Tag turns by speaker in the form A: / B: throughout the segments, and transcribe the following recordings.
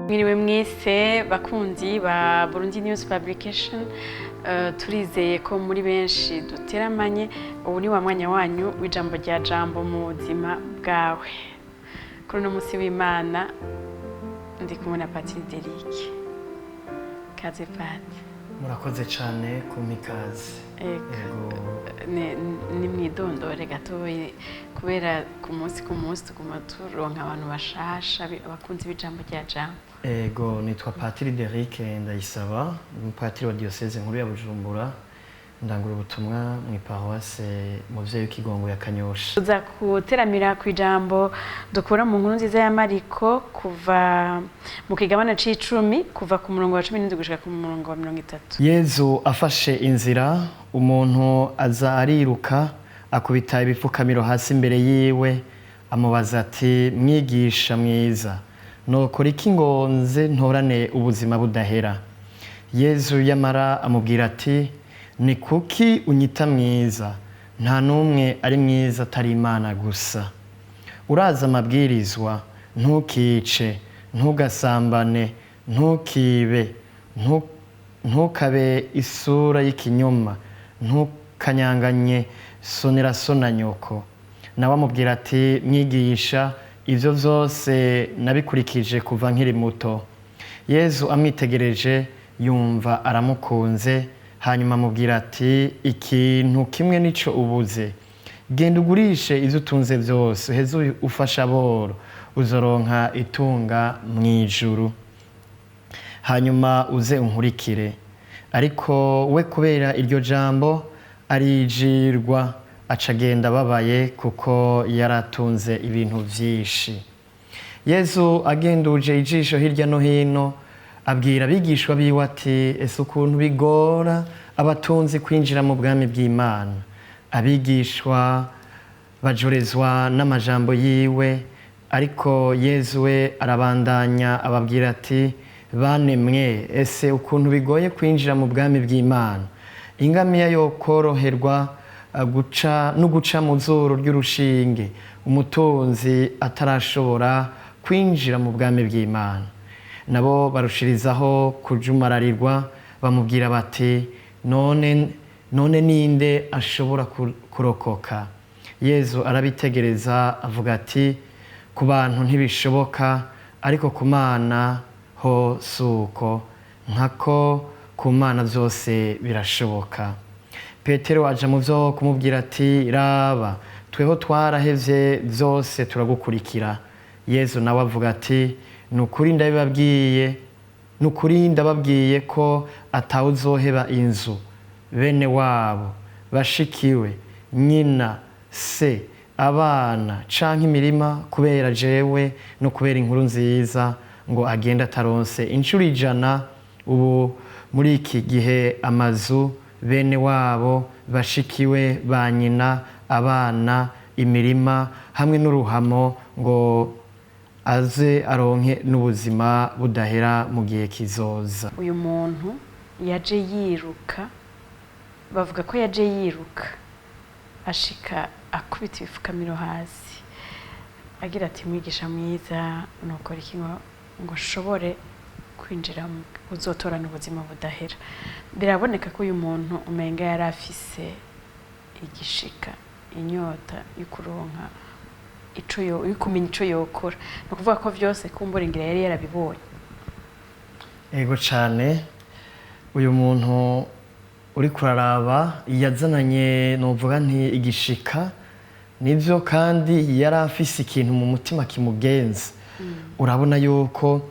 A: Mwiriwe mwese bakunzi ba Burundi News Publication. Turizeye ko muri benshi duteramanye. Ubu ni wa mwanya wanyu w'ijambo rya Jambo mu buzima bwawe. Kuri uno munsi w'Imana ndi kumwe na Patiri Derike. Kaze, Pati.
B: Murakoze cyane kumpa ikaze.
A: Ego.
B: Yego.
A: Ni mwidondore gatoyi, kubera ku munsi ku munsi tuguma turonka abantu bashasha, abakunzi b'ijambo rya Jambo.
B: Ego, nitwa Patiri Derike Ndayisaba, umupatiri wa Diyoseze Nkuru ya Bujumbura, ndangura ubutumwa mu iparuwase Muvyeyi w'Ikigongo ya Kanyosha.
A: Tuza guteramira ku ijambo dukura mu Nkuru Nziza ya Mariko, kuva mu kigabane c'icumi, kuva ku murongo wa 17 gushika ku murongo wa 30.
B: Yezu afashe inzira, umuntu aza ariruka, akubita ibipfukamiro hasi imbere yiwe, amubaza ati: "Mwigisha mwiza, nokora iki ngo nze ntorane ubuzima budahera?" Yezu yamara amubwira ati: "Ni kuki unyita mwiza? Nta n'umwe ari mwiza atari Imana gusa. Urazi amabwirizwa: ntukice, ntugasambane, ntukibe, ntukabe isura y'ikinyoma, ntukanyanganye, sonera so na nyoko." Nawe amubwira ati: "Mwigisha, ibyo byose nabikurikije kuva nkiri muto." Yezu amwitegereje yumva aramukunze, hanyuma amubwira ati: "Ikintu kimwe nico ubuze. Genda ugurishe ibyo utunze byose, uheze ufasha aboro, uzoronka itunga mu ijuru, hanyuma uze unkurikire." Ariko we kubera iryo jambo arijirwa, aca agenda ababaye, kuko yaratunze ibintu byinshi. Yezu agenduje ijisho hirya no hino, abwira abigishwa biwe ati: "Ese ukuntu bigora abatunzi kwinjira mu bwami bw'Imana!" Abigishwa bajorezwa n'amajambo yiwe, ariko Yezu we arabandanya ababwira ati: "Bane mwe, ese ukuntu bigoye kwinjira mu bwami bw'Imana! Ingamiya yo koroherwa guca no guca mu zuru ry'urushinge, umutunzi atarashobora kwinjira mu bwami bw'Imana." Nabo barushirizaho kujumararirwa, bamubwira bati: "None none ninde ashobora kurokoka?" Yezu arabitegereza, avuga ati: "Ku bantu ntibishoboka, ariko ku Mana ho suko nkako ku Mana byose birashoboka." Petero aja mu byo kumubwira ati: "Raba, tweho twarahevye byose turagukurikira." Yezu nawe avuga ati: "Ni ukuri ndabibabwiye, ni ukuri ndababwiye ko atawuzoheba inzu, bene wabo, bashikiwe, nyina, se, abana canke imirima kubera jewe no kubera Inkuru Nziza, ngo agende ataronse inshuro 100 ubu muri iki gihe amazu, bene wabo, bashikiwe, ba nyina, abana, imirima hamwe n'uruhamo, ngo aze aronke n'ubuzima budahera mu gihe kizoza."
A: Uyu muntu yaje yiruka, bavuga ko yaje yiruka ashika akubita ibifukamiro hasi, agira ati: "Mwigisha mwiza, nukora iki ngo nshobore kwinjira uzotorana ubuzima budahera?" Biraboneka ko uyu muntu umenga yari afise igishika, inyota yo kuronka ico yo kumenya ico yokora. Ni ukuvuga ko vyose kumbura ingira yari yarabibonye.
B: Ego cyane. Uyu muntu uri kuraraba yazananye, novuga nti igishika nibyo, kandi yari afise ikintu mu mutima kimugenza. Urabona yuko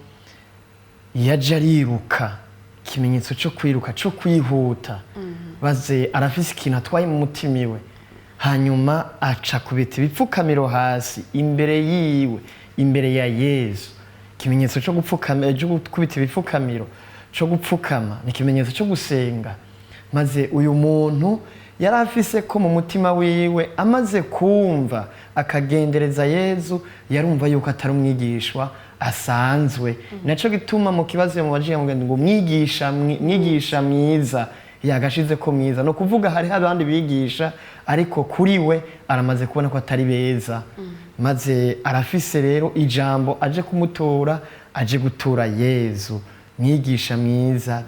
B: yaje ariruka, ikimenyetso cyo kwiruka, cyo kwihuta, baze arafise ikintu atwaye mu mutima iwe. Hanyuma aca kubita ibipfukamiro hasi imbere yiwe, imbere ya Yezu. Ikimenyetso cyo gupfukama, cyo gukubita ibipfukamiro, cyo gupfukama, ni ikimenyetso cyo gusenga. Maze uyu muntu yari afise ko mu mutima wiwe, amaze kumva akagendereza Yezu, yarumva yuko atari umwigishwa asanzwe. Naco gituma mu kibazo yamubajije yamubwira ngo: "Mwigisha, mwigisha mwiza." Yagashize ko mwiza, no kuvuga hariho abandi bigisha, ariko kuri we aramaze kubona ko atari beza. Maze arafise rero ijambo aje kumutora. aje gutura Yezu mwigisha mwiza.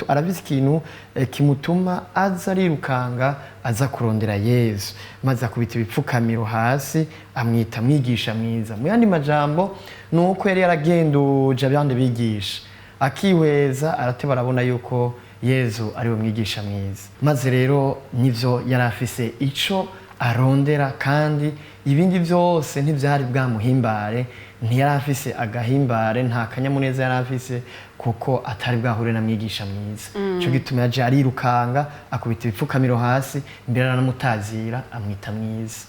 B: Arafise ikintu kimutuma aza arirukanga, aza kurondera Yezu, maze akubita ibipfukamiro hasi, amwita mwigisha mwiza. Mu yandi majambo, ni uko yari yaragenduje abandi bigisha, akihweza, arateba, arabona yuko Yezu ari we mwigisha mwiza. Maze rero nivyo, yari afise ico arondera, kandi ibindi byose ntibyari bwamuhimbare. Ntiyari afise agahimbare, nta kanyamuneza yari afise, kuko atari bwahure na mwigisha mwiza. Ico gituma yaje arirukanga, akubita ibipfukamiro hasi, mbere aranamutazira, amwita mwiza.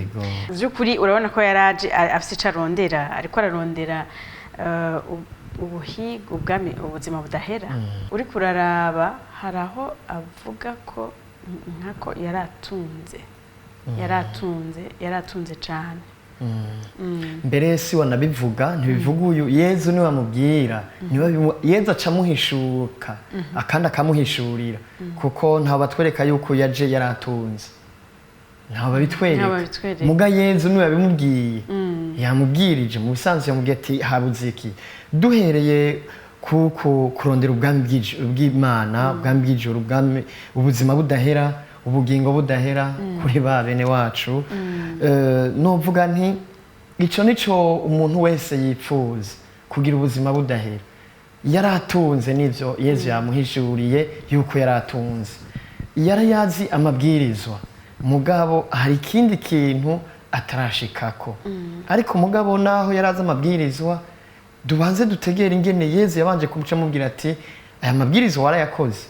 B: Ego.
A: By'ukuri urabona ko yaraje afise ico arondera, ariko ararondera ubuhiga, ubwami, ubuzima budahera. Uriko uraraba, hari aho avuga ko nkako yaratunze, yaratunze, yaratunze cane.
B: Mbere si wanabivuga, ntibivuga uyu Yezu niwe amubwira. Yezu aca amuhishuka, akandi akamuhishurira, kuko ntawe batwereka yuko yaje yaratunze, ntawe babitwereka.
A: Ntawe babitwereka.
B: Muga Yezu niwe yabimubwiye, yamubwirije. Mu bisanzwe yamubwiye ati: "Habuze iki?" Duhereye ku kurondera ubwami bw'Imana, ubwami bw'ijuru, ubwami, ubuzima budahera, ubugingo budahera kuri ba bene wacu. Novuga nti ico nico umuntu wese yipfuza, kugira ubuzima budahera. Yaratunze, nivyo, Yezu yamuhishuriye yuko yaratunze, yari yazi amabwirizwa, mugabo hari ikindi kintu atarashikako. Ariko mugabo naho yari azi amabwirizwa, dubanze dutegere ingene Yezu yabanje kumuca amubwira ati: "Aya mabwirizwa warayakoze?"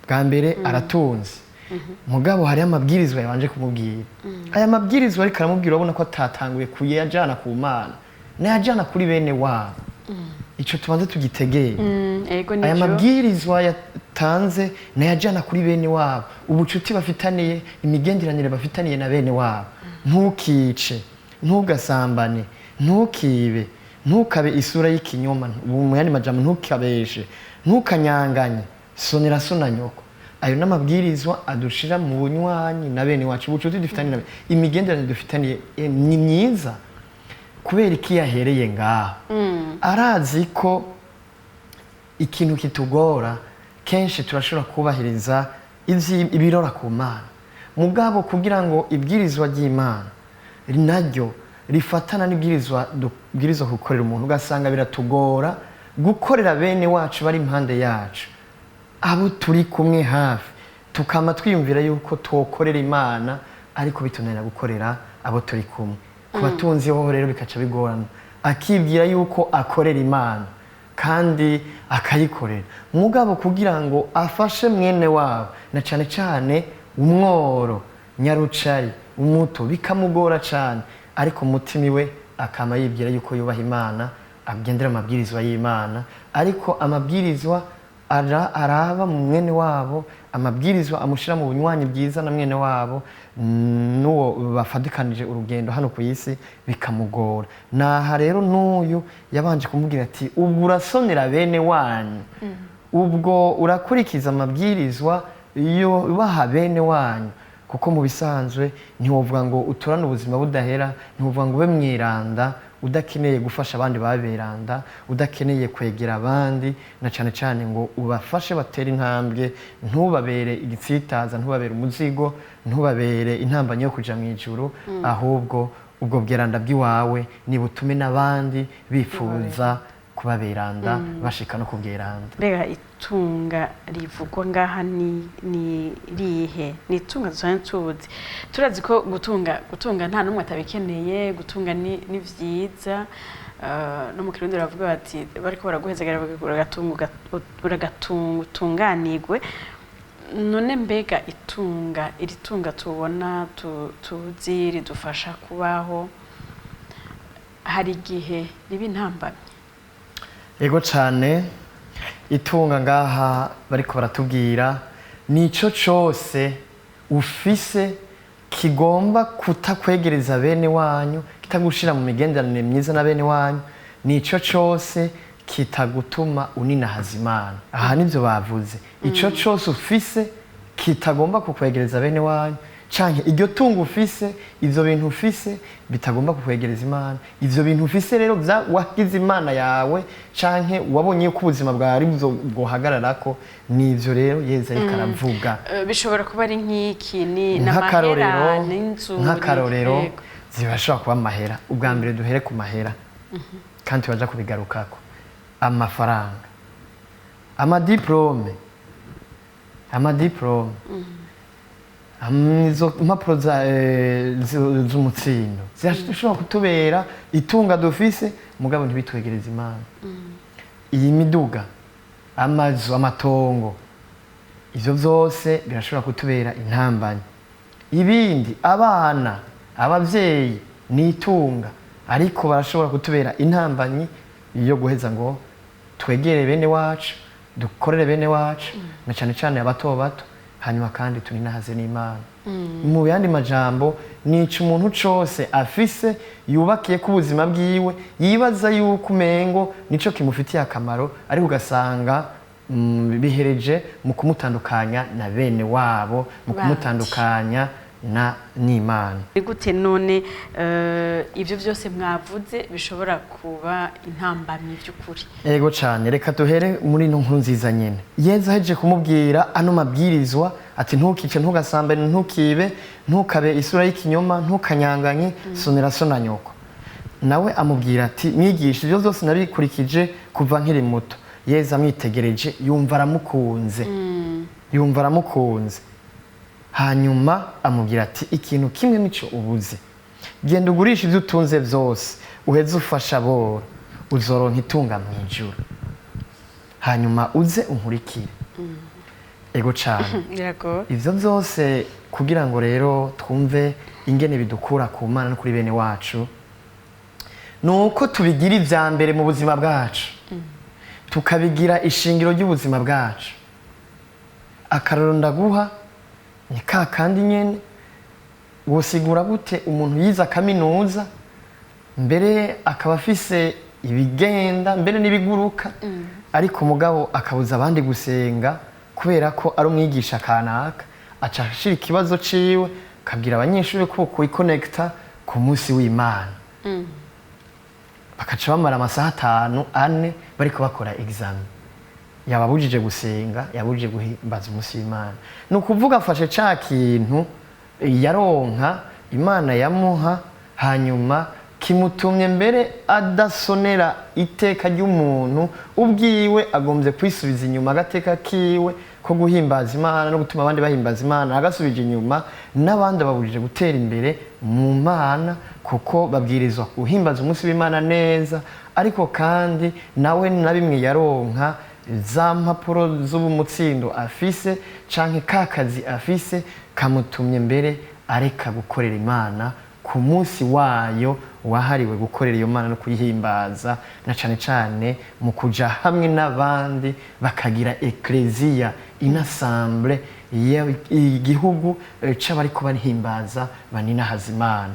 B: Bwa mbere aratunze, mugabo hariho amabwirizwa yabanje kumubwira. Aya mabwirizwa ariko aramubwira, urabona ko atatanguye kuyajana ku Mana, nayajana kuri bene wabo. Ico tubanze tugitegere.
A: Ego.
B: Aya
A: Nivyo.
B: mabwirizwa yatanze nayajana kuri bene wabo, ubucuti bafitaniye, imigenderanire bafitaniye na bene wabo: ntukice, ntugasambane, ntukibe, ntukabe isura y'ikinyoma, mu yandi majambo ntukabeshe, ntukanyanganye, sonera so na nyoko. Ayo n'amabwirizwa adushira mu bunywanyi na bene wacu, ubucuti dufitaniye na bene, imigenderanire dufitaniye ni myiza. Kubera iki yahereye ngaho? Arazi ko ikintu kitugora kenshi, turashobora kubahiriza ibirora ku Mana, mugabo kugira ngo ibwirizwa ry'Imana naryo rifatana n'ibwirizwa dubwirizwa gukorera umuntu, ugasanga biratugora gukorera bene wacu bari impande yacu, abo turi kumwe hafi, tukama twiyumvira yuko twokorera Imana, ariko bitunanira gukorera abo turi kumwe. Ku batunzi ho rero bikaca bigorana, akibwira yuko akorera Imana kandi akayikorera, mugabo kugira ngo afashe mwene wabo, na cane cane umworo, nyarucari, umuto, bikamugora cane. Ariko umutima iwe akama yibwira yuko yubaha Imana, agendera amabwirizwa y'Imana, ariko amabwirizwa araba mu mwene wabo, amabwirizwa amushyira mu bunywanyi bwiza na mwene wabo n'uwo bafatikanije urugendo hano ku isi, bikamugora. Naha rero n'uyu yabanje kumubwira ati: "Ubwo urasonera bene wanyu? Ubwo urakurikiza amabwirizwa yubaha bene wanyu?" Kuko mu bisanzwe ntiwovuga ngo uturane ubuzima budahera, ntiwovuga ngo ube mweranda udakeneye gufasha abandi baberanda, udakeneye kwegera abandi, na cyane cyane ngo ubafashe batere intambwe, ntubabere igitsitaza, ntubabere umuzigo, ntubabere intambanyi yo kuja mu ijuru. Ahubwo ubwo bweranda bw'iwawe nibutume n'abandi bifuza kubaberanda, bashika no kubweranda.
A: Mbega itunga rivugwa ngaha ni rihe? Ni itunga dusanzwe tuzi, turazi ko gutunga nta n'umwe atabikeneye. Gutunga ni vyiza. No mu Kirundi baravuga bati, bariko baraguhezagara, bavuga: "Uragatunga, uragatunga utunganirwe." None mbega itunga, iri tunga tubona, tuzi ridufasha kubaho, hari igihe riba intambamyi?
B: Ego cyane. Itunga ngaha bariko baratubwira nico cose ufise kigomba kutakwegereza bene wanyu, kitagushira mu migenderanire myiza na bene wanyu, nico cose kitagutuma uninahaza Imana. Aha nivyo bavuze: ico cose ufise kitagomba kukwegereza bene wanyu. Canke iryo tungo ufise, ivyo bintu ufise bitagomba kukwegereza Imana, ivyo bintu ufise rero wagize Imana yawe, canke wabonye yuko ubuzima bwawe ari bwo bwohagararako, nivyo rero Yezu ariko aravuga.
A: Bishobora kuba ari nk'iki, ni
B: Nk'akarorero,
A: n'amahera, n'inzu,
B: nk'akarorero,
A: yego.
B: Zibashobora kuba amahera. Ubwa mbere duhere ku mahera, kandi tubaja kubigarukako. Amafaranga, amadiplome, izo mpapuro z'umutsindo zirashobora kutubera itunga dufise, mugabo ntibitwegereze Imana. Iyi miduga, amazu, amatongo, ivyo vyose birashobora kutubera intambamyi. Ibindi, abana, abavyeyi ni itunga, ariko barashobora kutubera intambamyi yo guheza ngo twegere bene wacu, dukorere bene wacu, na cane cane abato bato, hanyuma kandi tuninahaze n'Imana. Mu yandi majambo, nica umuntu cose afise yubakiye ku buzima bwiwe, yibaza yuko umengo nico kimufitiye akamaro, ariko ugasanga bihereje mu kumutandukanya na bene wabo, mu
A: Bandi.
B: kumutandukanya na n'Imana.
A: Ni gute none ivyo byose mwavuze bishobora kuba intambamyi by'ukuri?
B: Ego cane, reka duhere muri ino nkuru nziza nyene. Yezu ahejeje kumubwira ano mabwirizwa ati: ntukice, ntugasambane, ntukibe, ntukabe isura y'ikinyoma, ntukanyanganye, sonera so na nyoko. Nawe amubwira ati: mwigisha, ibyo byose nabikurikije kuva nkiri muto. Yezu amwitegereje yumva aramukunze, yumva aramukunze. Hanyuma amubwira ati: ikintu kimwe nico ubuze, genda ugurisha ibyo utunze byose, uheze ufasha aboro, uzoronka itunga mu ijuru, hanyuma uze unkurikire. Ego cane.
A: Biragoye.
B: Ivyo byose kugira ngo rero twumve ingene bidukura ku Mana no kuri bene wacu, ni uko tubigira ivya mbere mu buzima bwacu, tukabigira ishingiro ry'ubuzima bwacu. Akarorero ndaguha ni ka kandi nyene: wosigura gute umuntu yize kaminuza, mbere akaba afise ibigenda mbere n'ibiguruka, ariko mugabo akabuza abandi gusenga kubera ko ari umwigisha kanaka, aca ashira ikibazo ciwe, akabwira abanyeshuri ko kuyikonekita ku munsi w'Imana, bakaca bamara amasaha 5, 4 bariko bakora examen? Yababujije gusenga, yababujije guhimbaza umunsi w'Imana. Ni ukuvuga afashe ca kintu yaronka, Imana yamuha, hanyuma kimutumye mbere adasonera iteka ry'umuntu ubwiwe, agombye kwisubiza inyuma agateka kiwe ko guhimbaza Imana no gutuma abandi bahimbaza Imana, agasubije inyuma n'abandi, babujije gutera imbere mu Mana, kuko babwirizwa guhimbaza umunsi w'Imana neza. Ariko kandi nawe na bimwe yaronka, za mpapuro z'ubumutsindo afise canke ka kazi afise, kamutumye mbere areka gukorera Imana ku munsi wayo wahariwe gukorera iyo Mana no kuyihimbaza, na cane cane mu kuja hamwe n'abandi bakagira ekleziya, inassemblée igihugu c'abariko barihimbaza baninahaza Imana.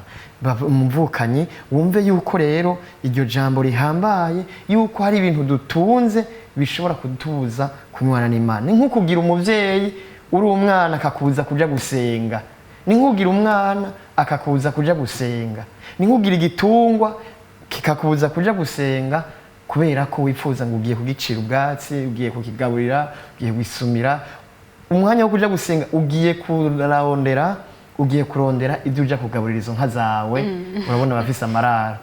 B: Umuvukanyi, wumve yuko rero iryo jambo rihambaye, yuko hari ibintu dutunze bishobora kutubuza kunywana n'Imana. Ni nko kugira umuvyeyi uri umwana akakubuza kuja gusenga, ni nk'ugira umwana akakubuza kuja gusenga, ni nk'ugira igitungwa kikakubuza kuja gusenga kubera ko wifuza ngo ugiye kugicira ubwatsi, ugiye kukigaburira, ugiye kwisumira. Umwanya wo kuja gusenga ugiye kurondera ibyo uja kugaburira izo nka zawe. Urabona abafise amararo,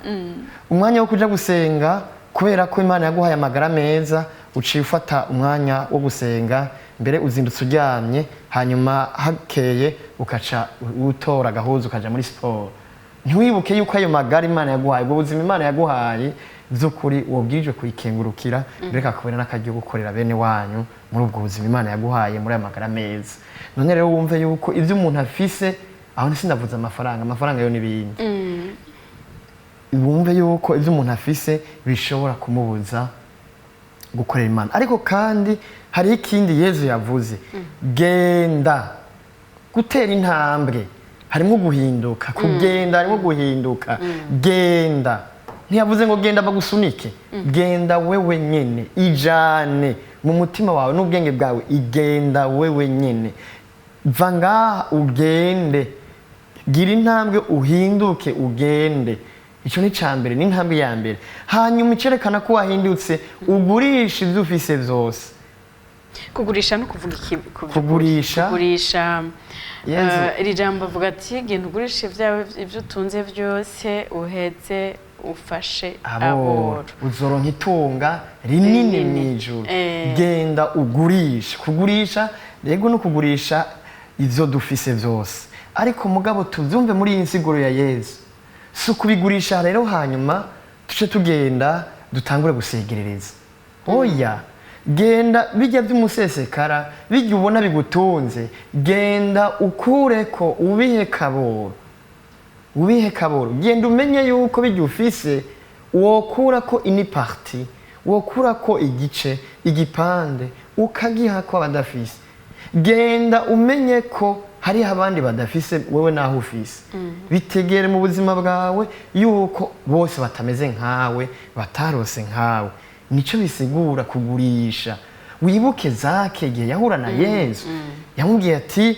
B: umwanya wo kuja gusenga, kubera ko Imana yaguhaye amagara meza, uciye ufata umwanya wo gusenga, mbere uzindutse uryamye, hanyuma hakeye ukaca utora agahuzu ukaja muri siporo. Ntiwibuke yuko ayo magara Imana yaguhaye, ubwo buzima Imana yaguhaye, by'ukuri wobwirijwe kuyikengurukira, mbere kakubera n'akaryo gukorera bene wanyu muri ubwo buzima Imana yaguhaye, muri ayo magara meza. None rero wumve yuko ibyo umuntu afise, aho ntisinavuze amafaranga, amafaranga yo n'ibindi, wumve yuko ibyo umuntu afise bishobora kumubuza gukorera Imana. Ariko kandi hariho ikindi Yezu yavuze: genda. Gutera intambwe harimo guhinduka, kugenda harimo guhinduka. Genda, ntiyavuze ngo genda bagusunike, genda wewe nyene, ijane mu mutima wawe n'ubwenge bwawe, igenda wewe nyene, va ngaha ugende. Gira intambwe, uhinduke, ugende. Icyo ni icya mbere, ni intambwe ya mbere. Hanyuma icerekana ko wahindutse, ugurisha ibyo ufise byose.
A: Kugurisha no kuvuga iki?
B: Kugurisha.
A: Kugurisha.
B: Yezu.
A: Iri jambo avuga ati: "Genda ugurishe ibyawe, ibyo utunze byose, uheze ufashe
B: aboro,
A: aboro."
B: Uzoronka itunga rinini
A: Rinini.
B: mw'ijuru. Genda ugurishe. Kugurisha rego no kugurisha ivyo dufise vyose, ariko mugabo tuvyumve muri iyi nsiguro ya Yezu, si ukubigurisha rero hanyuma tuce tugenda dutangure gusegerereza. Oya, genda bijya by'umusesekara, bijya ubona bigutunze, genda ukureko, ubihe kaboro, ubihe kaboro. Genda umenye yuko bijya ufise wokura ko ini partie, wokura ko igice, igipande, ukagiha ko abadafise. Genda umenye ko hariho abandi badafise wewe naho ufise. Bitegere mu buzima bwawe yuko bose batameze nkawe, batarose nkawe. Nico bisigura kugurisha. Wibuke Zake, igihe yahura na Yezu, yamubwiye ati,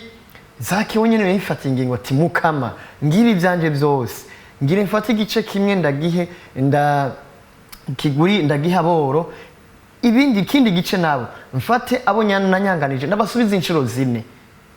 B: Zake wenyine yifatiye ingingo ati: "Mukama, ngira ibyanje byose, ngira mfate igice kimwe ndagihe, nda kiguri, ndagiha aboro, ibindi ikindi gice nabo mfate abo nanyanganije ndabasubiza inshuro zine."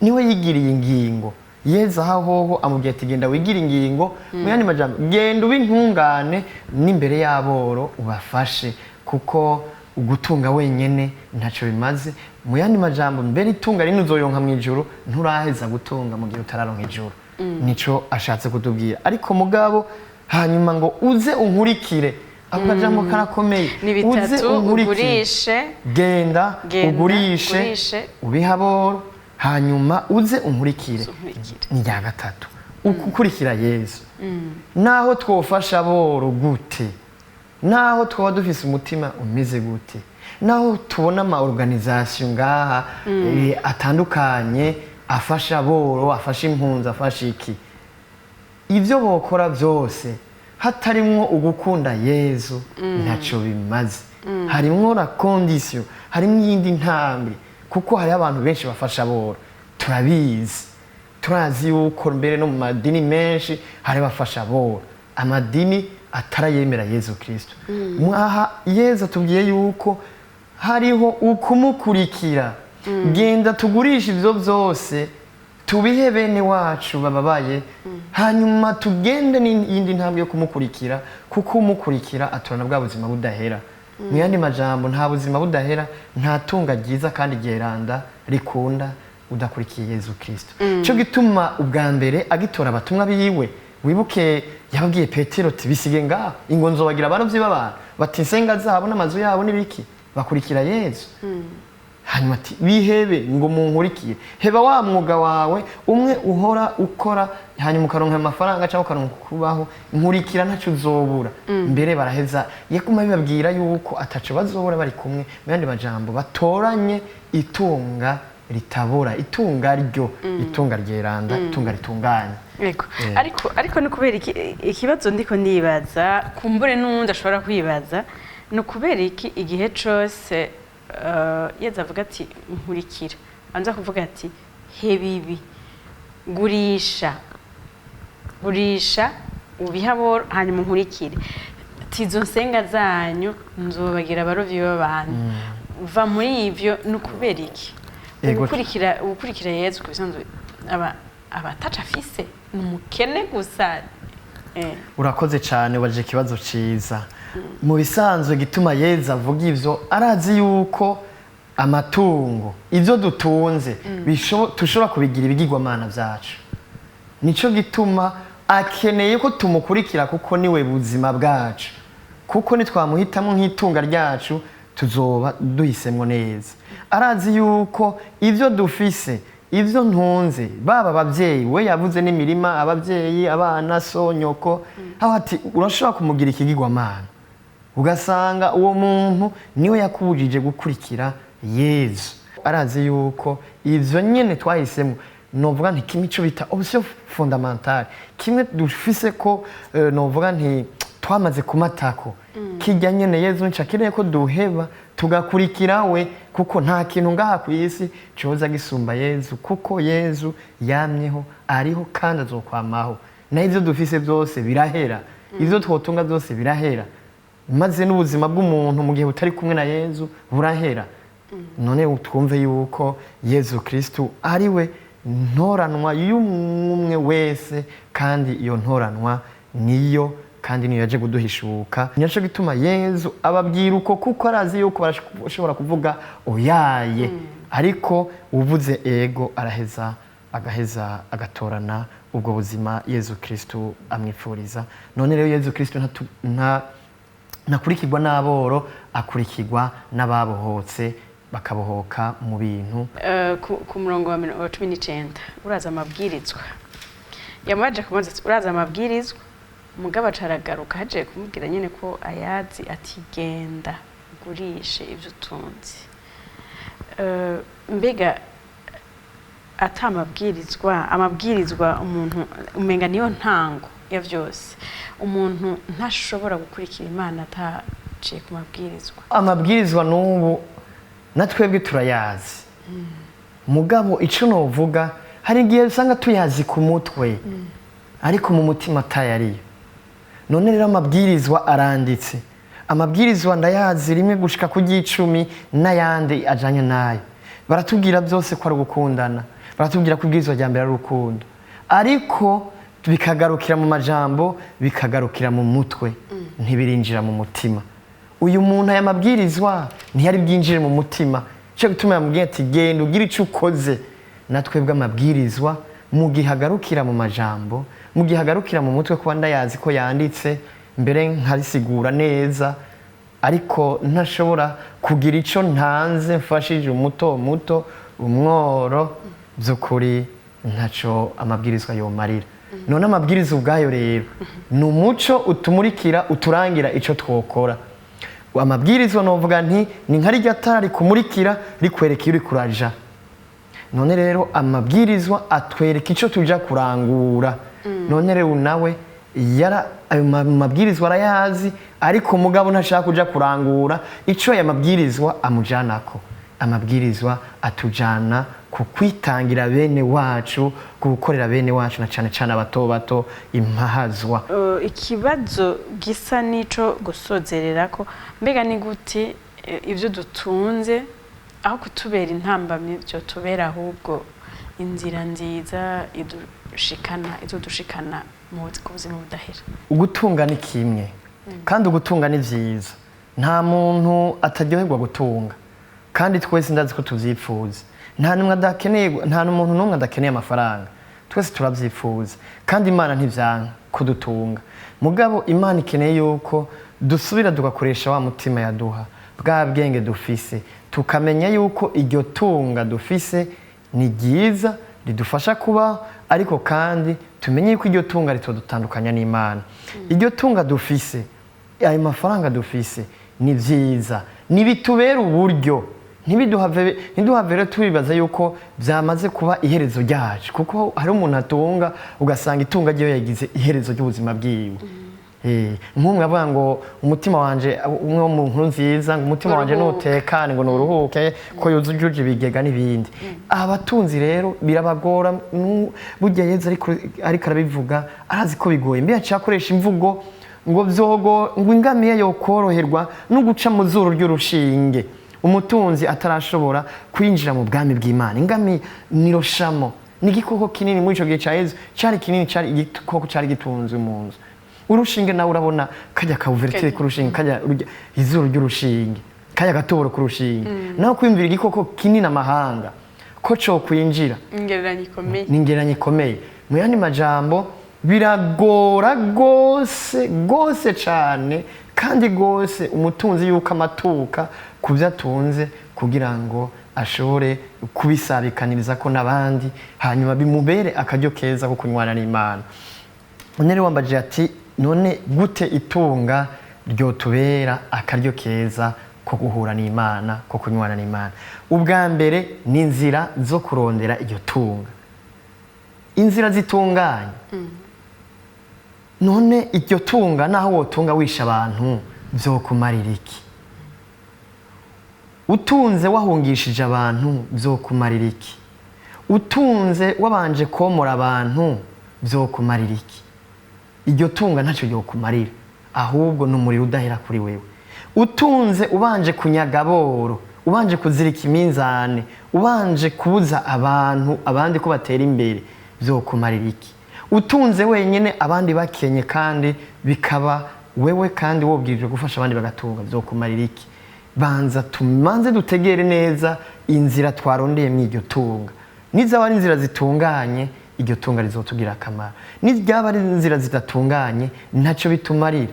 B: Niwe yigiriye ingingo. Yezu aho hoho amubwiye ati: "Genda wigire ingingo." Mu yandi majambo, genda ube intungane n'imbere y'aboro, ubafashe, kuko gutunga wenyene ntacyo bimaze. Mu yandi majambo, mbere itunga rinini uzoyonka mu ijuru, nturaheza gutunga mu gihe utararonka ijuru. Nico ashatse kutubwira. Ariko mugabo hanyuma ngo uze unkurikire, ako kajambo karakomeye.
A: Ni
B: Uze
A: bitatu:
B: unkurikire.
A: Ugurishe.
B: Genda,
A: Genda,
B: ugurishe,
A: ugurishe.
B: ubihe aboro, hanyuma uze unkurikire.
A: Unkurikire.
B: Ni irya gatatu, ugukurikira Yezu. Naho twofasha aboro gute, naho twaba dufise umutima umeze gute, naho tubona ama organisation ngaha atandukanye afasha aboro, afasha impunzi, afasha iki, ibyo bokora byose, hatarimwo ugukunda Yezu ntacyo bimaze. Harimwo la condition, harimwo iyindi ntambwe, kuko hariho abantu benshi bafasha aboro, turabizi. Turazi yuko mbere no mu madini menshi hari abafasha aboro, amadini atarayemera Yezu Kristo. Mwaha Yezu atubwiye yuko hariho ukumukurikira. Genda tugurishe ibyo byose, tubihe bene wacu bababaye, hanyuma tugende n'iyindi ntambwe yo kumukurikira, kuko umukurikira atorana bwa buzima budahera. Mu yandi majambo, nta buzima budahera, nta tunga ryiza kandi ryeranda rikunda udakurikiye Yezu Kristo. Cyo gituma ubwa mbere agitora abatumwa biwe, wibuke yababwiye Petero ati: "Bisige ngaho, ingo nzobagira abarovyi b'abantu." Bati insenga zabo n'amazu yabo n'ibiki, bakurikira Yezu. Hanyuma ati: "Bihebe ngo munkurikire." Heba wa mwuga wawe umwe uhora ukora, hanyuma ukaronka amafaranga cyangwa ukaronka kubaho, nkurikira, ntacyo uzobura. Mbere baraheza, yaguma bibabwira yuko ataco bazobura bari kumwe. Mu yandi majambo, batoranye itunga ritabora, itunga ryo, itunga ryeranda, itunga ritunganye.
A: Yego. Ariko ni kubera iki, ikibazo ndiko ndibaza, kumbure n'uwundi ashobora kwibaza, ni ukubera iki igihe cose Yezu avuga ati: "Nkurikira", anza kuvuga ati: "Heba ibi, gurisha, gurisha, ubihe aboro, hanyuma unkurikire"? Ati: "Izo nsenga zanyu nzobagira abarovyi b'abantu." Va muri ivyo. Ni ukubera iki? Ugukurikira Yezu ku bisanzwe aba ataco afise, ni umukene gusa.
B: Urakoze cyane, ubajije ikibazo ciza. Mu bisanzwe gituma Yezu avuga ivyo, arazi yuko amatungo, ivyo dutunze, tushobora kubigira ibigirwamana vyacu. Nico gituma akeneye ko tumukurikira, kuko niwe buzima bwacu, kuko nitwamuhitamo nk'itunga ryacu tuzoba duhisemwo neza. Arazi yuko ivyo dufise, ivyo ntunze, baba abavyeyi, we yavuze n'imirima, abavyeyi, abana, so, nyoko, aho ati urashobora kumugira ikigirwamana, ugasanga uwo muntu niwe yakubujije gukurikira Yezu. Arazi yuko ivyo nyene twahisemo, novuga nti kimwe ico bita option fondamentale, kimwe dufise ko novuga nti twamaze kumatako, kijya nyene Yezu nca akeneye ko duheba. Tugakurikira we, kuko nta kintu ngaha ku isi coza gisumba Yezu, kuko Yezu yamyeho, ariho kandi azokwamaho. Naho ivyo dufise byose birahera, ivyo twotunga byose birahera, maze n'ubuzima bw'umuntu mu gihe butari kumwe na Yezu burahera. None twumve yuko Yezu Kristu ari we ntoranwa y'umwe wese, kandi iyo ntoranwa niyo, kandi niyo yaje kuduhishuka. Nico gituma Yezu ababwira uko, kuko arazi yuko barashobora kuvuga oyaye, ariko uvuze ego araheza agaheza agatorana ubwo buzima Yezu Kristu amwifuriza. None rero Yezu Kristu ntakurikirwa n'aboro, akurikirwa n'ababohotse, bakabohoka mu bintu.
A: Ku murongo wa 19, uraza amabwirizwa, yamaje kumubaza ati uraza amabwirizwa, mugabo aca aragaruka haje kumubwira nyene ko ayazi, ati genda ugurishe ivyo utunze. Mbega ata amabwirizwa, amabwirizwa umuntu umenga niyo ntango ya vyose, umuntu ntashobora gukurikira Imana ataciye ku mabwirizwa.
B: Amabwirizwa n'ubu na twebwe turayazi, mugabo ico novuga, hari igihe usanga tuyazi ku mutwe ariko mu mutima atayariyo. None rero amabwirizwa aranditse, amabwirizwa ndayazi rimwe gushika ku ry'icumi n'ayandi ajanye nayo. Baratubwira byose ko ari ugukundana, baratubwira ko ibwirizwa rya mbere ari urukundo, ariko bikagarukira mu majambo, bikagarukira mu mutwe, ntibirinjira mu mutima. Uyu muntu aya mabwirizwa ntiyari bwinjire mu mutima, cyo gituma yamubwiye ati genda ugire icyo ukoze. Natwebwe amabwirizwa mu gihe agarukira mu majambo, mu gihe agarukira mu mutwe, kuba ndayazi ko yanditse mbere nkarisigura neza, ariko ntashobora kugira icyo ntanze mfashije umuto muto umworo, by'ukuri ntacyo amabwirizwa yomarira. None amabwiriza ubwayo rero ni umuco utumurikira, uturangira icyo twokora. Amabwirizwa novuga nti ni nka rirya tara rikumurikira, rikwereka iyo uri kuraja. None rero amabwirizwa atwereka icyo tuja kurangura. None rero nawe yara ayo mabwirizwa arayazi, ariko mugabo ntashaka kuja kurangura ico aya mabwirizwa amujanako. Amabwirizwa atujana ku kwitangira bene wacu, ku gukorera bene wacu, na cane cane abato bato impahazwa.
A: Ikibazo gisa n'ico gusozererako, mbega ni gute ivyo dutunze aho kutubera intambamyi vyotubera ahubwo inzira nziza izodushikana ku buzima budahera?
B: Ugutunga ni kimwe, kandi ugutunga ni vyiza, nta muntu ataryoherwa gutunga, kandi twese ndazi ko tuvyifuza. Nta numwe adakeneye, nta muntu n'umwe adakeneye amafaranga, twese turavyifuza, kandi Imana ntivyanka kudutunga. Mugabo Imana ikeneye yuko dusubira tugakoresha wa mutima yaduha, bwa bwenge dufise, tukamenya yuko iryo tunga dufise ni ryiza, ridufasha kubaho, ariko kandi tumenye yuko iryo tunga ritodutandukanya n'Imana. Iryo tunga dufise, ayo mafaranga dufise, ni vyiza, nibitubera uburyo, ntiduhave rero tubibaza yuko byamaze kuba iherezo ryacu, kuko hari umuntu atunga ugasanga itunga ryiwe yagize iherezo ry'ubuzima bwiwe. Nk'umwe avuga ngo umutima wanje, umwe wo mu nkuru nziza, ngo umutima wanje
A: Uruhuke.
B: nutekane, ngo nuruhuke ko yuzuje ibigega n'ibindi. Abatunzi rero birabagora, burya Yezu ariko arabivuga arazi ko bigoye, mbe yaciye akoresha imvugo ngo vyogo, ngo ingamiya yokoroherwa no guca mu zuru ry'urushinge, umutunzi atarashobora kwinjira mu bwami bw'Imana. Ingamiya ni roshamo, ni igikoko kinini muri ico gihe ca Yezu, cari kinini, cari igikoko cari gitunzwe mu nzu. Urushinge nawe urabona kajya kawuvertire k'urushinge, kajya izuru ry'urushinge, kajya gatoboro k'urushinge, naho kwiyumvira igikoko kinini amahanga ko co kwinjira,
A: Ingereranyo ikomeye.
B: Ni ingereranyo ikomeye. Mu yandi majambo, biragora gose gose cane kandi gose umutunzi yuko amatuka ku byo atunze kugira ngo ashobore kubisabikaniriza ko n'abandi, hanyuma bimubere akaryo keza ko kunywana n'Imana. None rero wambajije ati none gute itunga ryotubera akaryo keza ko guhura n'Imana, ko kunywana n'Imana? Ubwa mbere ni inzira zo kurondera iryo tunga, inzira zitunganye. None iryo tunga naho wotunga wisha abantu vyokumarira iki? Utunze wahungishije abantu, byokumarira iki? Utunze wabanje komora abantu, byokumarira iki? Iryo tunga ntacyo ryokumarira, ahubwo ni umuriro udahera kuri wewe. Utunze ubanje kunyaga aboro, ubanje kuzirika iminzane, ubanje kubuza abantu abandi ko batera imbere, byokumarira iki? Utunze wenyine abandi bakenye, kandi bikaba wewe kandi wobwirijwe gufasha abandi bagatunga, byokumarira iki? Banza tumanze dutegere neza inzira twarondeye mu iryo tunga. Nizaba ari inzira zitunganye, iryo tunga rizotugira akamaro. Niryaba ari inzira zidatunganye, ntacyo bitumarira.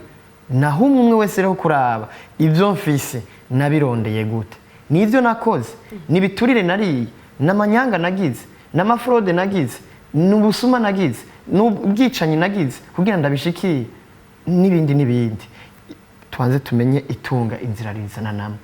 B: Naho umwe umwe wese rero kuraba ibyo mfise nabirondeye gute, nibyo nakoze, nibiturire nariye, n'amanyanga nagize, n'amafraude nagize, n'ubusuma nagize, n'ubwicanyi nagize kugira ndabishikiye, n'ibindi n'ibindi. Tubanze tumenye itunga inzira rizana namwe.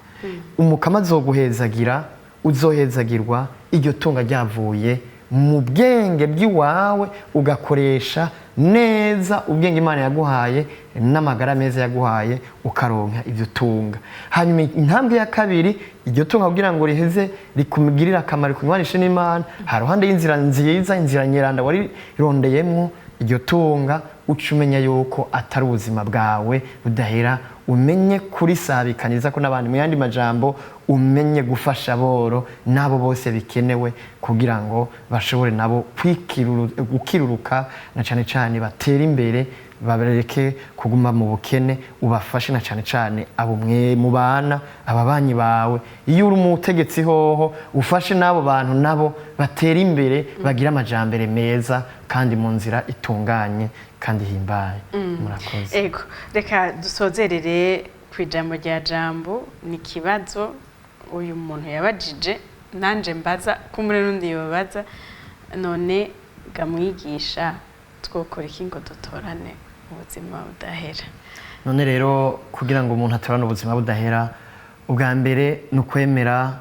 B: Umukama azoguhezagira, uzohezagirwa iryo tunga ryavuye mu bwenge bw'iwawe, ugakoresha neza ubwenge Imana yaguhaye n'amagara meza yaguhaye, ukaronka ibyo tunga. Hanyuma intambwe ya kabiri, iryo tunga kugira ngo riheze rikumugirire akamaro, rikunywanishe n'Imana, haruhande y'inzira nziza, inzira nyeranda warirondeyemwo iryo tunga, uca umenya yuko atari ubuzima bwawe budahera, umenye kurisabikaniza ko n'abandi. Mu yandi majambo, umenye gufasha aboro n'abo bose bikenewe kugira ngo bashobore nabo gukiruruka, na cyane cyane batere imbere, babareke kuguma mu bukene. Ubafashe na cyane cyane abo mwe mubana, ababanyi bawe. Iyo uri umutegetsi hoho, ufashe n'abo bantu nabo batera imbere, bagire amajambere meza kandi mu nzira itunganye kandi ihimbaye. Murakoze.
A: Ego, reka dusozerere ku ijambo rya Jambo. Ni ikibazo uyu muntu yabajije, nanje mbaza kumure n'undi yobaza: none gamwigisha, twokora iki ngo dutorane ubuzima budahera?
B: None rero, kugira ngo umuntu atorane ubuzima budahera, ubwa mbere ni ukwemera,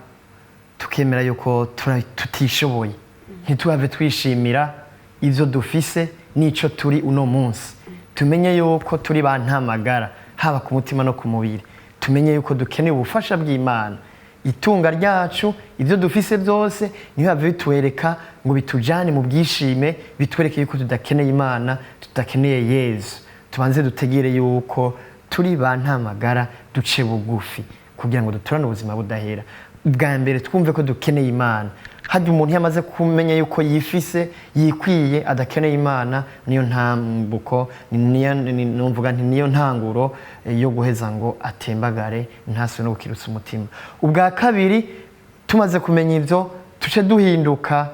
B: tukemera yuko tutishoboye. Ntituhave twishimira ibyo dufise n'icyo turi uno munsi. Tumenye yuko turi ba ntamagara, haba ku mutima no ku mubiri. Tumenye yuko dukeneye ubufasha bw'Imana. Itunga ryacu, ibyo dufise byose, ntibihave bitwereka ngo bitujane mu bwishime, bitwereke yuko tudakeneye Imana, tudakeneye Yezu. Tubanze dutegere yuko turi ba ntamagara, duce bugufi kugira ngo duturane ubuzima budahera. Bwa mbere twumve ko dukeneye Imana. Hajya umuntu iyo amaze kumenya yuko yifise, yikwiye, adakeneye Imana, niyo ntambuko, numvuga nti niyo ntanguro yo guheza ngo atembagare, ntasubire no gukirutsa umutima. Ubwa kabiri, tumaze kumenya ibyo, tuce duhinduka,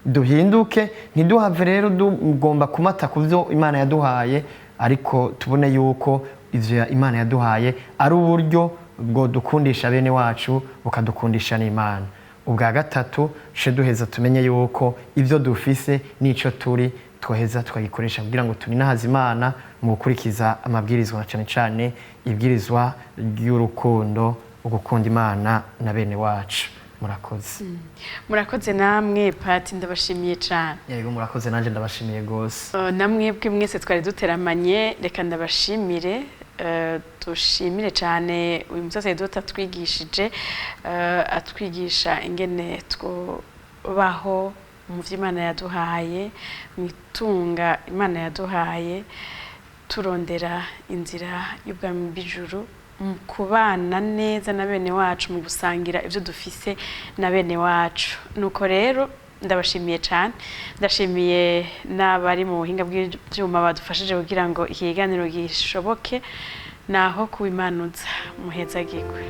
B: duhinduke. Ntiduhave rero tugomba kumata ku byo Imana yaduhaye, ariko tubone yuko ivyo Imana yaduhaye ari uburyo bwo dukundisha bene wacu, bukadukundisha n'Imana. Ubwa gatatu, tuce duheza tumenye yuko ibyo dufise n'ico turi twoheza tukagikoresha kugira ngo tuninahaze Imana mu gukurikiza amabwirizwa, na cane cane ibwirizwa ry'urukundo, ugukunda Imana na bene wacu. Murakoze.
A: Murakoze namwe, Pati, ndabashimiye cyane.
B: Yego, murakoze, nanjye ndabashimiye rwose.
A: Namwebwe mwese twari duteramanye, reka ndabashimire. Dushimire cyane uyu musaseredoti atwigishije, atwigisha ingene twubaho mu byo Imana yaduhaye, mu itunga Imana yaduhaye, turondera inzira y'ubwami bw'ijuru, mu kubana neza na bene wacu, mu gusangira ibyo dufise na bene wacu. Nuko rero ndabashimiye cyane, ndashimiye n'abari mu buhinga bw'ibyuma badufashije kugira ngo iki kiganiro gishoboke. Naho kubimanuza, muhezagirwe.